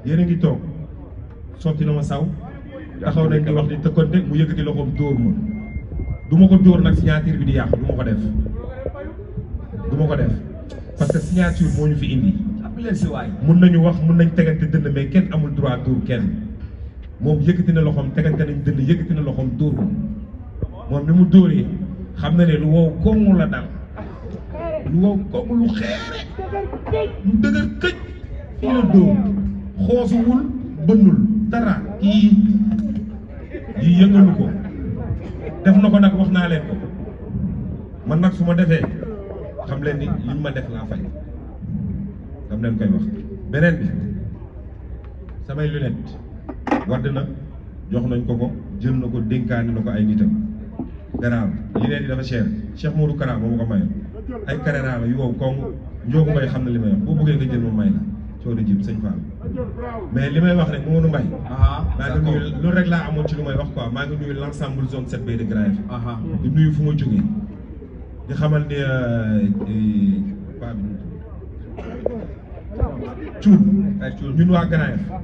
yéen a ngi toog sotti na ma saw taxaw nañ di wax di tëkkante mu yëkkati loxoom dóor ma du ma ko dóor nag signature bi di yàqu du ma ko def parce que signature moo ñu fi indi mun nañu wax mun nañ tegante dënn mais kenn amul droit dóor kenn moom yëkkati na loxoom tegante nañ dënn yëkkati na loxoom dóor ko moom ni mu dóoree xam na ne lu wow koŋŋ la dal lu wow koŋŋ lu xeere lu dëgër këj fii la dóor xoosuwul bënnul dara kii yëngalu ko def na ko nag wax naa leen ko man nag su ma defee xam leen ni li ma def laa fay dam leen koy wax beneen bi samay lunette wadd na jox nañ ko jël na ko dénkaani na ko ay nitam garaaw lunette yi dafa cher Cheikh Modou Kara moo ma ko mayoon ay Carrera la yu wow koŋ njoogu may xam na li may wax boo bëggee nga jël ma may la coono jëm sëñ Fall mais li may wax rek Mamadou Mbaye maa ngi nuyu loolu rek laa amoon ci lu may wax quoi maa ngi nuyu l'ensemble zone 7B de Grand Yoff di nuyu fu ma jógee di xamal ni paa bi cuun ñun waa Grand Yoff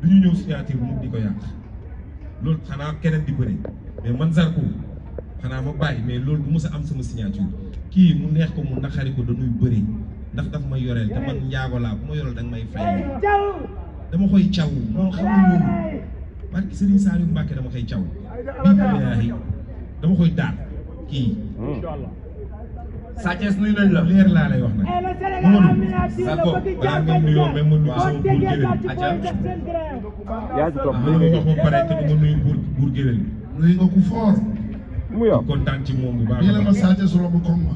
du ñu ñëw signature mu di ko yàq loolu xanaa keneen di bëri mais man Zarko xanaa ma bàyyi mais loolu du mës a am sama signature kii mu neex ko mu naqari ko dañuy bëri ndax daf may yoreel te man njaago laa bu ma yoreel da nga may fay dama koy caw moom xam nga loolu parce que Serigne Saliou Mbacké dama koy caw bii dama koy daal kii Sa Thiès nuyu nañ la leer laa lay wax nag Mamadou Zarko balaa nga nuyoo même ma nuyu sama buur géwél yaa ci topp ma wax ba pare te du ma nuyu buur géwél nuyu nga ku fort mu yow kontaan ci moom bu baax nii la ma Sa Thiès romb comme ma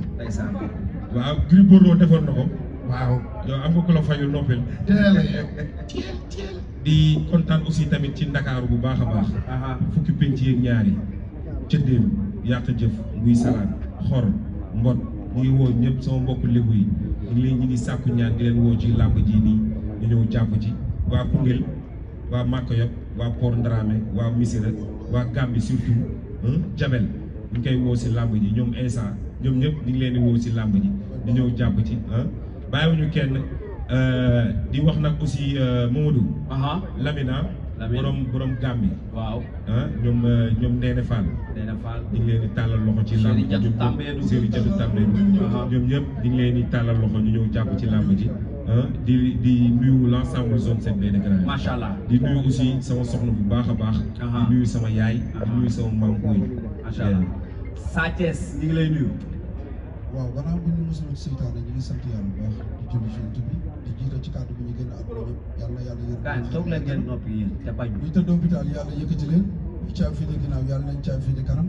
waaw Gris Bordeaux defoon na ko waaw yow am nga ko la fayul noppil teel di kontaan aussi tamit ci Ndakaaru bu baax a baax fukki penc yeeg ñaari cëddéem yàq jëf nguy salaat xor mbot ñu ngi woo ñëpp sama mbokk lébu yi ñu ngi sàkku ñaan di leen woo ci làmb ji nii ñu ñëw jàpp ci waa Koungheul waa Makoyot waa Port Ndramé waa Missirah waa Gambie surtout Jabel ñu koy woo si làmb ji ñoom instant ñoom ñëpp ñu ngi leen di woo si làmb ji ñu ñëw jàpp ci bàyyiwuñu kenn di wax nag aussi Mamadou Lamina borom Gambie waaw ñoom Ndéné Fall ñu ngi leen di tàllal loxo ci làmb ji Serigne Diatou Tambédou ñoom ñëpp ñu ngi leen di tàllal loxo ñu ñëw jàpp ci làmb ji di nuyu l'ensemble zone 7B de Grand Yoff macha allah di nuyu aussi sama soxna bu baax a baax di nuyu sama yaay di nuyu sama maam Boy macha allah Sa Thiès ñu ngi lay nuyu waaw gannaaw bu ñu mosul ci seytaane ñu ngi sant yàlla bu baax di julli ci Yonent bi di jiital ci kàddu bi ñu génn àdduna ñëpp yàlla yërëm toog leen ngeen noppi yéen te bañ ñu tëdd hôpital yàlla yëkkati leen ñu caabi fii de ginnaaw yàlla nañ caabi fii de kanam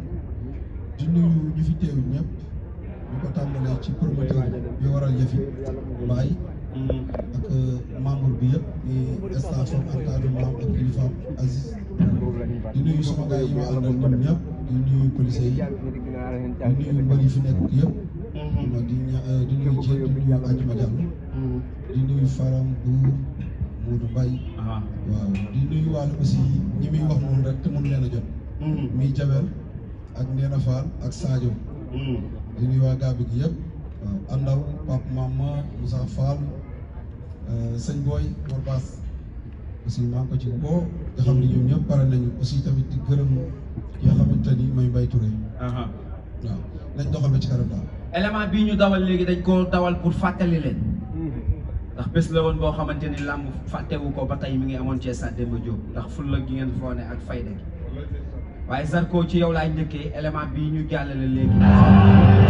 di nuyu ñu fi teew ñëpp ñu ko tàmbalee ci promoteur bi waral yëfi Mbaye ak membre bi yëpp di staff am encadrement ak kilifaam Aziz di nuyu sama gars yi ñu àndal ñoom ñëpp di nuyu policiers yi di nuyu mbër yi fi nekk yëpp di nuyu Dieng di nuyu Adjuma Diallo di nuyu Faram Bour Modou Mbaye waaw di nuyu wàllu aussi ñi muy wax noonu rek te mën leen a jot muy Jabel ak Ndéna Fall ak Sadio di nuyu waa Gabi gi yëpp waaw Andaw Pape Mama Moussa Fall sëñ Boy Mor Bass aussi maa ngi ko ci boo nga xam ne ñoom ñëpp pare nañu aussi tamit di gërëm ki nga xamante ni mooy Mbaye Touré waaw nañ doxal ba ci kanam daal élément bii ñu dawal léegi dañ ko dawal pour fàttali leen ndax bés la woon boo xamante ni làmb fàttewu ko ba tey mi ngi amoon ci stade Demba Diop ndax fulla gi ngeen foone ak fayda gi waaye Zarko ci yow laay njëkkee élément bii ñu jàllale léegi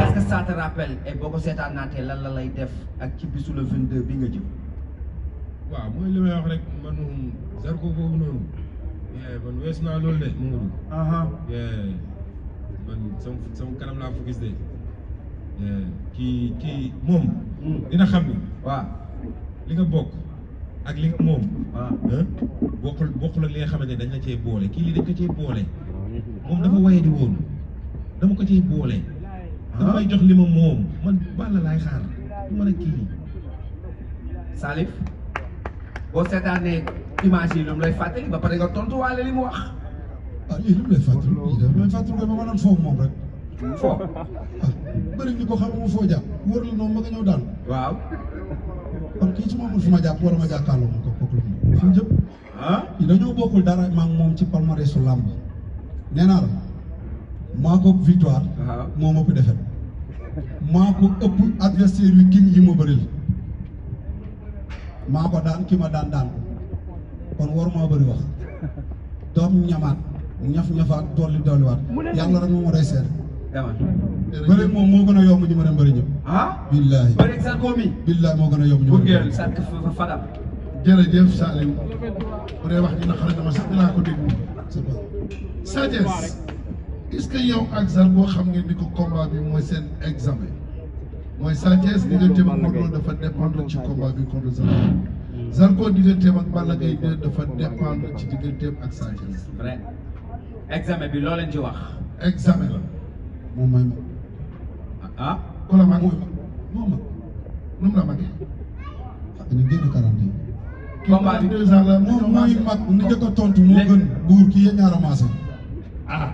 est-ce que ça te rappelle et boo ko seetaanaatee lan la lay def ak ci bisu le 22 bi nga jëm waaw mooy li may wax rek man Zarko boobu noonu man weesu naa loolu de Mamadou man sama kanam laa fa gis de kii moom dina xam ni waaw li nga bokk ak li nga moom bokkul ak li nga xamante ne dañ la cee boole kii lii dañ ko cee boole moom dafa waye di woon dama ko cee boole dafa may jox li ma moom man Balla laay xaar du mën a kii Salif boo seetaanee image yi ñoom lay fàttali ba pare nga tontuwaale li mu wax lii lu mu lay fàttali lii dafa may fàttali ko ba ma naan foofu moom rek foo bëri ñu ko xam mu foo jàpp wóor la noonu ma nga ñëw daal waaw kon kii su ma amul fu ma jàpp wala ma jàkkaarloo moom kooku la moom fi mu jëm. ah dañoo bokkul dara maa ngi moom ci palmarès su làmb nee naa la maa ko ëpp victoire. moo ma ëpp défaite. maa ko ëpp adversaire yu king yi ma bëril maa ko daan ki ma daan ko kon war maa bëri wax doom ñamaat ñaf-ñafaat dolliwaat yàlla rek moom ma doy seet. bëri moom moo gën a yomb ñu ma dem bëri ñëpp. billaahi bëri Zarko mi. billaahi moo gën a yomb ñu ma dem bëri. sànq Fadam. jërëjëf Saliou bu dee wax ji na xarit dama sax dinaa ko déglu. Sa Thiès est-ce que yow ak Zarko xam ngeen ni ko combat bi mooy seen examen mooy Sa Thiès digganteem ak Modou Lo dafa dépendre ci combat bi contre Zarko Zarko digganteem ak Balla Gaye 2 dafa dépendre ci digganteem ak Sa Thiès. vrai examen bi loo leen ci wax. examen la. moom mooy mag. ah. ku la mag moom mag. nu mu la magee. ñu génn 40 yi. combat bi 2 ans la moom mooy mag ni njëkk a tontu moo gën buur kii yéen ñaar a maase. ah.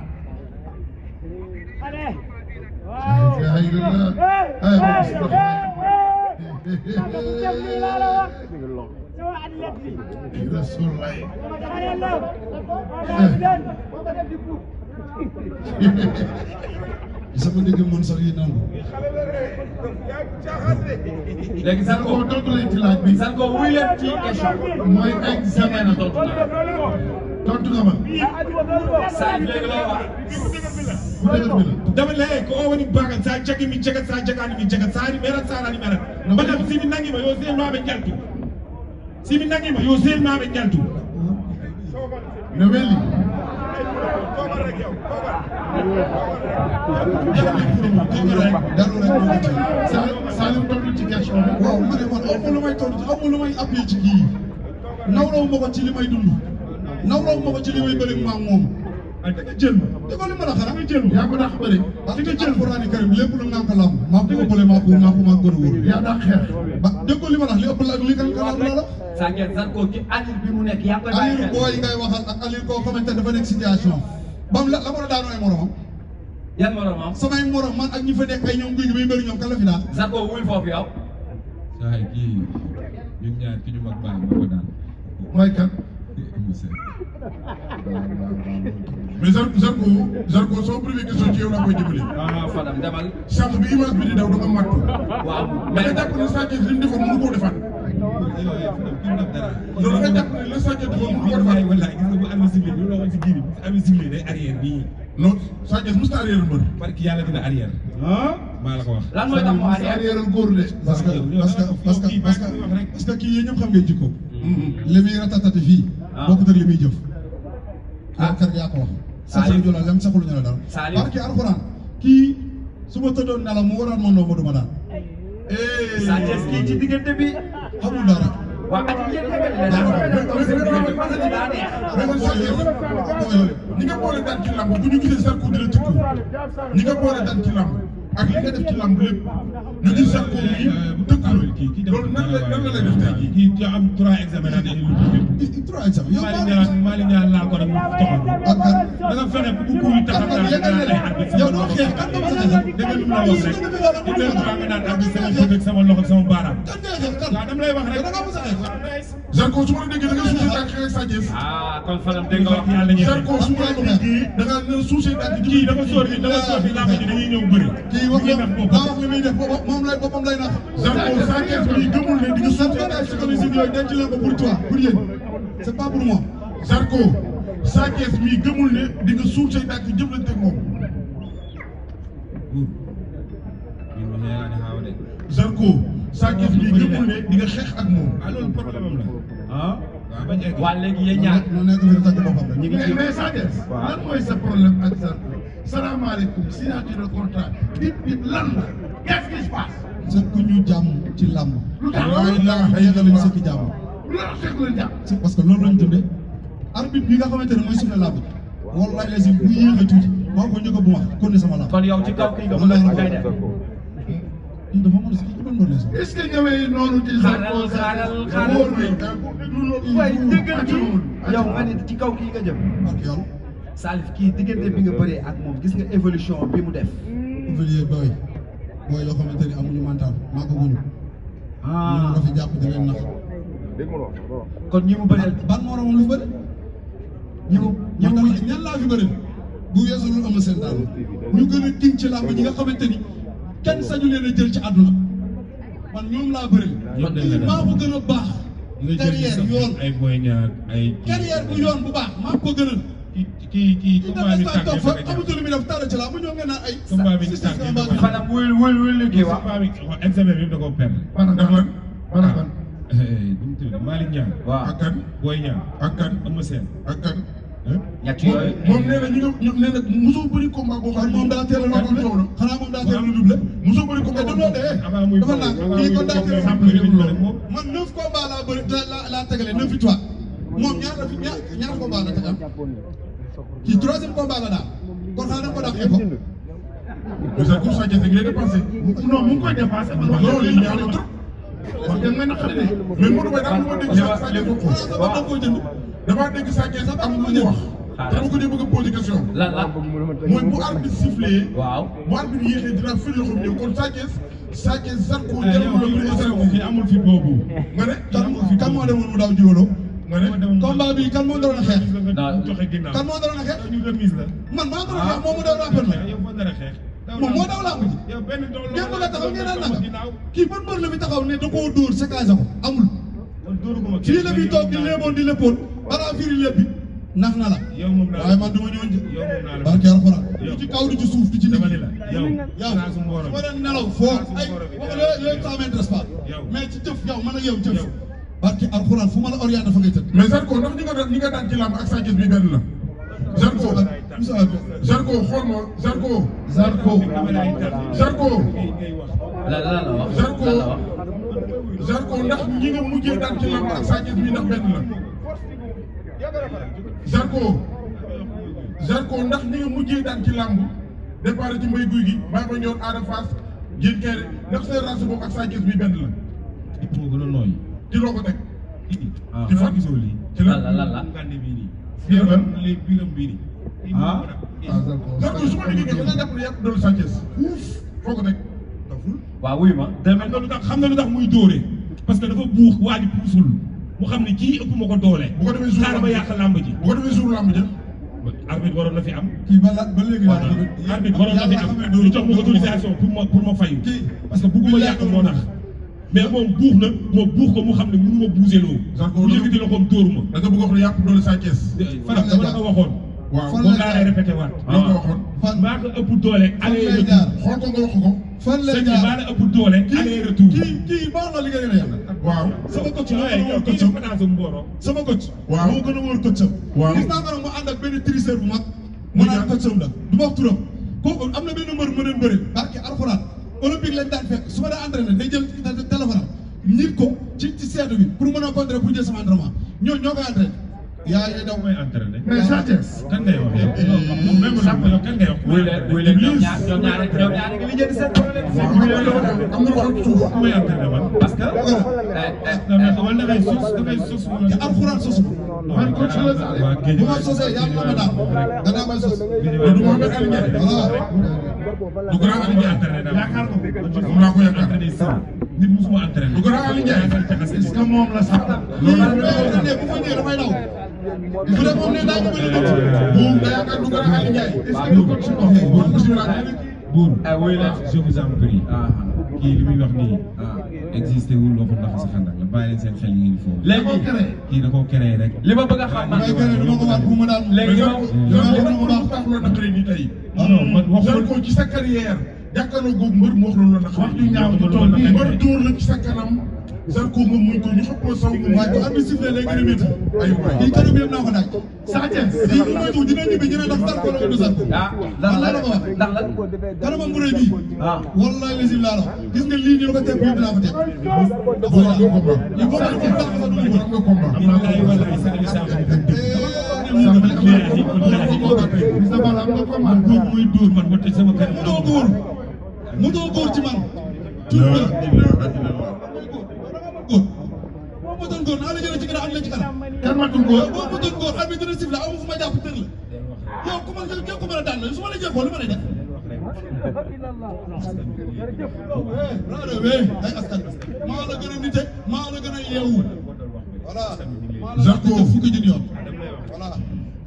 sama dégg man sax yi nangu. léegi Zarko tontu leen ci laaj bi. Zarko wuy leen ci question. mooy examen na tontu nga ma. Salif léegi loo wax. bu dëgër bi la. dama lay ko woni bagan sa jagi mi jaga sa jagani mi jaga sari mera sarani mera badam simi nangi ma yo sel ma be jaltu simi nangi ma yo sel ma be jaltu ne weli Salim tontu ci question bi. waaw ma ne man amul lu may tontu amul lu may appuyé ci kii nawlaw ma ko ci li may dund nawlaw ma ko ci li may bëri ma moom. ay da nga jël ma déggoo li ma la xanaa. jël ma yaa ko dàq bëri. parce que alxuraani karim lépp lu naan ko lamb maa ko ëppale maa ko gën a wóor. yaa dàq xeex. ba déggoo li ma la li ëpp la li kan ko lamb la la. saa ngeen Zarko ci Aliou bi mu nekk yaa ngi koy bàyyi Aliou xel. booy ngay waxal ak Aliou koo xamante dafa nekk situation bam la ma la daanoo ay moromam. yan moromam. samay morom man ak ñi fa nekk ay ñoom guy gi bay bëri ñoom kan la fi daan. Zarko wul foofu yow. saa yi kii ñun ñaar ki ñu mag baay moo ko daan mooy kan. mais Zarko soo première question ci yow laa koy jëmale. Fadam demal. sànq bi image bi di daw da nga màttu. waaw mais nga jàpp ne Sa Thiès li mu defoon mënu koo defaat. loolu nga jàpp ne la Sa Thiès defoon mënu koo defaat. wallaay gis nga bu amee ciblé ñu waxoon si gii bi bu amee ciblé day arrière nii non Sa Thiès mosut a arrière mbër. parce que yàlla dina arrière maa la ko wax lan mooy tax mu arrière. arrière góor de. parce que kii yéen ñëpp xam ngeen jikko. li muy ratatati fii. bokkut ak li muy jëf. kër yaa ko wax. Saliou saxul ñu la lem saxul ñu la dara. Saliou barke alxuraan kii su ma tëddoon nelaw mu waroon ma ndombo du ma daan. Sa Thiès kii ci diggante bi. xamul dara. waa at yii yëpp yëpp la diggante parce que daa neex. ñi nga boole daan ci lamb bu ñu gisee Zarko di la tëkku ñi nga boole daan ci lamb ak li nga def ci lamb lépp ñu gis Zarko yi tëkku la loolu nan la lay def tey jii. kii am 3 examen naa ne lu tuuti 3 examen yow maa li ñaan laal ko rek mu toxal ak kan da nga fexe bu kuy taxaw daal nga naan ay arbitre yow doo xeex kan nga mos a xeex. dégg nga lu mu la wax rek di leen droit nga naan arbitre sama bët ak sama loxo ak sama baaraam kan ngay xeex kan. waaw dama lay wax rek da nga mos a xeex. Zarko su ma la déggee da nga suusee tànk xeex ak Sa Thiès. kon Fadam dégg nga wax yàlla ñuy Zarko su ma la déggee da nga suusee tànk kii dafa sóor bi làmb ji dañuy ñëw bëri kii wax nga daa wax li muy def moom lay boppam lay nax. Zarko Sa Thiès bi gëmul ne di nga sant suusee naa tànk si commission yooyu denc leen ko pour toi pour yéen c'est pas pour moi. Zarko Sa Thiès mi gëmul ne di nga suul say tànk jëflante ak moom. Zarko Sa Thiès mi gëmul ne di nga xeex ak moom. loolu problème am la waaw bañ egg waa léegi yéen ñaar. noo nekk fi di tàgg boppam rek. ñu ngi ci mais Sa Thiès lan mooy sa problème ak Zarko salaamaaleykum signature de contrat bip lan la qu'est-ce qui se passe. sëkk ñu jàmm ci làmb. lu tax waaye laa yéegal lañ sëkk jàmm. lu tax fekk leen jàpp. c'est parce que loolu lañ dundee. arbitre bi nga xamante ne mooy suñu làmb ji. wallaay lazim bu yéexee tuuti maa ko njëkk a bu wax kon ne sama làmb. kon yow ci kaw kii nga mën a ngay def. kii dafa mën a kii dafa mën a est-ce que ñëwee noonu ci Zarko xaaral wóor nañ waaye déggal kii yow nga ni ci kaw kii nga jëm. ak yàlla. Salif kii diggante bi nga bëree ak moom gis nga évolution bi mu def. ouvrier booy yoo xamante ni amuñu mental maa ko guñu. ñoom nga fi jàpp di leen nax. kon ñi mu bëreel ban moromam lu bëri. ñan laa fi bëri bu weesu lu am seen daal ñu gën a king ci làmb ñi nga xamante ni kenn sañu leen a jël ci àdduna man ñoom laa bëri. kii maa ko gën a baax. carrière yoon ay Boy Niang ay. carrière bu yoon bu baax maa ko gënal. kii combat bi tànk fa xamutu lu muy def tànn ci làmb ñoo ngeen naan ay. combat bi tànk xanaa wul liggéey wax. combat bi examen bi da koo perdre. Maanaam Malick Niang. waaw ak kan Boy Niang. ak kan Eumeu Sène. ak kan. ñett yooyu. moom nee na ñu nee na mosoo bëri combat boo xam ne moom daa teel a doublé xanaa moom daa teel a doublé. mosoo bëri combat te boo dafa dee. avant muy dafa naan kii kon daa teel a doublé. man 9 combats laa bëri laa tegale 9 victoire moom ñaar combat la tegal kii 3e combat la daal kon xanaa da nga ko dàq ko. mais ça pour ça que ngay dépensé. non mu ngi koy dépassé. loolu yi ñaaw na trop. wax dëgg nga xam ne mais Modou Mbaye daal dégg Sa Thiès da koo jënd. damaa dégg Sa Thiès am lu mu wax. dama ko dee bëgg a posé question. lan mooy bu arbitre sifflé. waaw bu arbitre yéexee dina firi loxo bi ñëw kon Sa Thiès Zarko kii amul fi boobu. nga ne kan moo demoon mu daaw jiwaloo. nga ne combat bi kan moo doon a xeex. joxe ginnaaw kan moo doon a xeex. ñu remise la. man maa doon a xeex moom mu daw rappel la. yow fa dara xeex. moom moo daw làmb ji. yow benn doole ngeen bëgg a taxaw ngeen naan naka kii ban mbër la fi taxaw ne da koo dóor séquence ko amul. fii la fi toog di léeboon di léppoon balaa firi lépp bi nax na la. waaye man duma ñëw barke alxuraan du ci kaw du ci suuf du ci digg. yow su ma doon nelaw foo ay wax yooyu ça m'intéresse pas mais ci jëf yow man ak yow jëf barke alxuraan fu ma la orienté fa ngay tëdd. mais Zarko ndax ñi nga daan ci làmb ak Sa Thiès bi benn la. Zarko xool ma Zarko la wax Zarko ndax ñi nga mujjee daan ci làmb ak Sa Thiès bi ndax benn la. Zarko ndax ñi nga mujjee daan ci làmb départ ci mbay guy gi Baye Ma Ndione Ada Fass Diène Kairé ndax seen race boobu ak Sa Thiès bi benn la. moo gën a nooy. ci loo ko teg. ci fan gisoo lii. ci la ngànde bii nii. biiram bii nii. Zarko su ma déggee nga jàpp ne yàpp doon Sa Thiès foo ko teg. waaw wuy ma. xam nga lu tax muy dóore parce que dafa buux waa ji puusul mu xam ne kii ëpp ma ko doole. bu ko defee jour xaaral ma yàq làmb ji. bu ko defee jour làmb ji. arbitre waroon na fi am. kii ba léegi arbitre waroon na fi am ñu jox ma autorisation pour ma fayu. parce que bugguma yàq moo tax. mais moom buux na moom buux ko mu xam ne mënu ma bougé loo. Zarko bu yëkkati loxoom dóoru ma. da nga bëgg wax ne yàpp doole Sa Thiès. Fara dama la ko waxoon. waaw moom laa lay répété waat. loo ko waxoon. maa ko ëpp doole aller lay retour. jaar xool ko nga wax ko. fan lay sëñ bi jaar maa la ëpp doole aller retour. kii baax na li nga yéene yàlla. waaw. sama coach moo gën a yow wóor kii coach dafa naan sa mbooro. sama coach. waaw moo gën a wóor coach am. waaw gis naa ko nag mu ànd ak benn tricheur bu mag. mu naan coach am la du ma wax turam. kooku am na benn mbër mu doon bëri barke alxuraan olympique lañ daan fekk su ma daan entraîné day jël téléphone am ñiit ko ci seetu bi pour mën a contrer pour jël sama entraînement ñoo koy entraîné. yaa ngi daw may entraîné. mais Sa Thiès. kan ngay wax yow. même kan ngay wax. wuy leen ñoom ñaar ngi li jënd seen problème. am na lu xam ci suuf. may entraîné man. parce que. wala dafay sos te alxuraan sosu ko. man coach la waa géej bu ma sosee yaa ma daal danaa may sos. du Mohamed Ali Ndiaye. voilà. du grand Ali Ndiaye. entraîné daal yaakaar ko. moom laa ko yaakaar. nit musuma entraîné. du grand Ali Ndiaye. est-ce que moom la sax. loolu la bu fa ñëwee dafay daw. bu dee moom ne daa ñu bëri coach. moom da yaakaar du grand Ali Ndiaye. est-ce que du coach moom bismillah. Buur wuy leen. je vous en prie. kii li muy wax nii. existé wul waxul ndax si xandak la bàyyi leen seen xel yi ngeen foofu. léegi kii da koo créé rek. li ma bëgg a xam man. may gën a du ma ko waat bu ma daal. léegi yow tax la naqari ni tey. non man waxul Zarko ci sa carrière jàkkaarloo googu mbër mu wax loolu la naqari. wax ju ñaaw du toll nii mbër dóor la ci sa kanam. Zarko moom muñ ko ñu xam ko saw mu waaye bu arbitre sifflé léegi gën a métti. ay waay kii kanam yëpp naa ko daaj. Sa Thiès. lii bu moytuwul dina ñibbi ñu ne ndax Zarko la du Zarko. ndax la ko wax. ndax la. kanamam bu rëy bii. wallahi lazim laa la gis nga lii ñu la ko teg bii dinaa ko teg. dafa la am combat. il faut que ñu tax sax du ñu am nga combat. wallaay wallaay sa émission man góor muy dóor man ma tëj sama kër. mu doo góor ci man. góor boo ma doon góor naa la jëlee ci kanam am na ci kanam. kan ma doon góor. boo ma doon góor am na dina sifla amu fu ma jàpp tënk la yow ku ma jël ko mën a daan su ma la jeexoo lu ma lay def. rajo bi ay askan maa la gën a nite maa la gën a yeewu Zarko fukki junni yoon. voilà.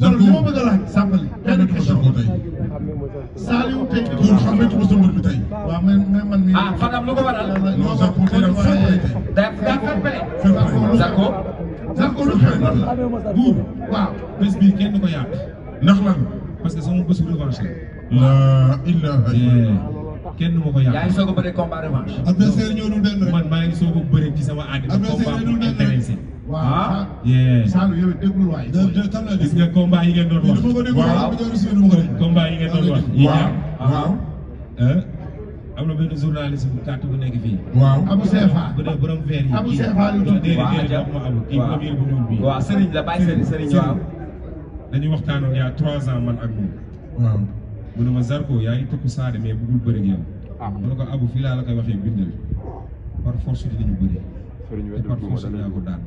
Zarko li ma bëgg a laaj sàmbali. benn question tey. Saliou tey pour xamatuma sa mbër bi tey. waaw mais man mii. ah Fadam lu ko waral. non Zarko tey dafa fair play tey. daa fair play. Zarko. Zarko lu xew lan la. buur waaw. bés bii kenn du ko yàq ndax lan. parce que sama bésu revanche la ilaha illallah. kenn du ma ko yàq. yaa ngi soog a bëri combat revanche. adversaire ñëw dul benn rek. man maa ngi soog a bëri ci sama àddina combat bu intéressé. waaw. Saliou yow déglu waay. gis nga combat yi ngeen doon wax. waaw. combat yi ngeen doon wax. waaw. am na benn journaliste bu kàtt bu nekk fii. waaw Abou Sefa. bu dee borom verre yi. Abou Sefa lu tudd. déedéet ma Abou kii premier bu ñuul bii. waaw Serigne la bàyyi Serigne waaw. dañuy waxtaanoon il y a 3 ans man ak moom. waaw. mu ne ma Zarko yaa ngi tokk Saade mais bëggul bëri ak yow. mu ne ko Abou fii laa la koy waxee bindal par force dinañu bëri. te par force dinaa ko daan.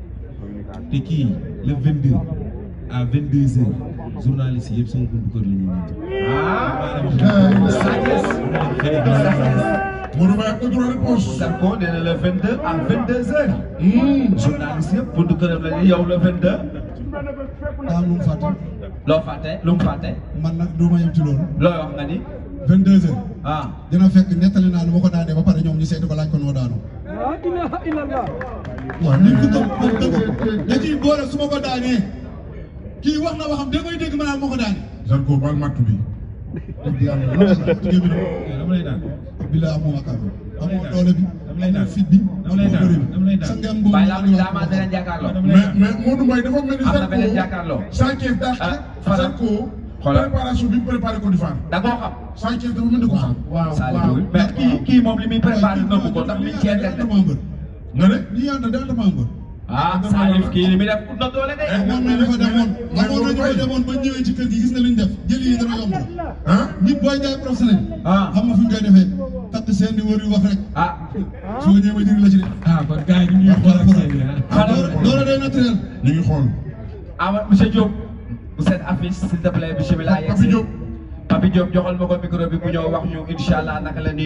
te kii le 22 à 22h journaliste yëpp sama buntu kër la ñuy Modou Mbaye am na droit réponse. Zarko nee na le 22 à 22h. journaliste yëpp buntu këram la ni yow le 22. daa lu mu fàtte. loo fàtte lu mu fàtte. man nag du ma yem ci loolu. looy wax nga ni. 22h. ah. dina fekk nettali naa nu ma ko daanee ba pare ñoom ñu seeti ko laaj ko noo daanoo. waaw nit ku gëm dëgg da ciy boole su ma ko daanee kii wax na waxam da ngay dégg ma naan ma ko daane. Zarko bal mattu bi. dama lay daan. bilaa amoo akam amoo doole bi amoo fit bi amoo bëri bi sa ngem boobu bàyyi laa ma daa maa danañ jàkkaarloo. mais Modou Mbaye dafa mel ni am na beneen Zarko. jàkkaarloo. Sa Thiès daa Fadam. Zarko. xoolal préparation bi mu préparé ko di faar. da koo xam. Sa Thiès dafa mel ni ko xam. waaw Saliou mais kii moom li muy préparé nëbbu ko ndax mi ngi ci internet. nga ne. lii yaa da dama mbër. ah Saliou kii li muy def na doole de. moom mi dafa demoon amoon na ñu fa demoon ba ñëwee ci kër gi gis na lu ñu def jëli yi dana yomb la. ah. nit booy jaay professionnel. ah xam nga fi ñu koy defee takk seen di wër yu wax rek. ah. soo ñëwee ba jëriñ la ci de. ah kon gars yi ñu ngi xool ak seen doole day naturel. ñu ngi xool. ah monsieur Diop. bu seen affiche s'il te plaît bisimilah. Papi Diop. Papi Diop joxal ma ko micro bi mu ñëw wax ñu incha allah naka la nii.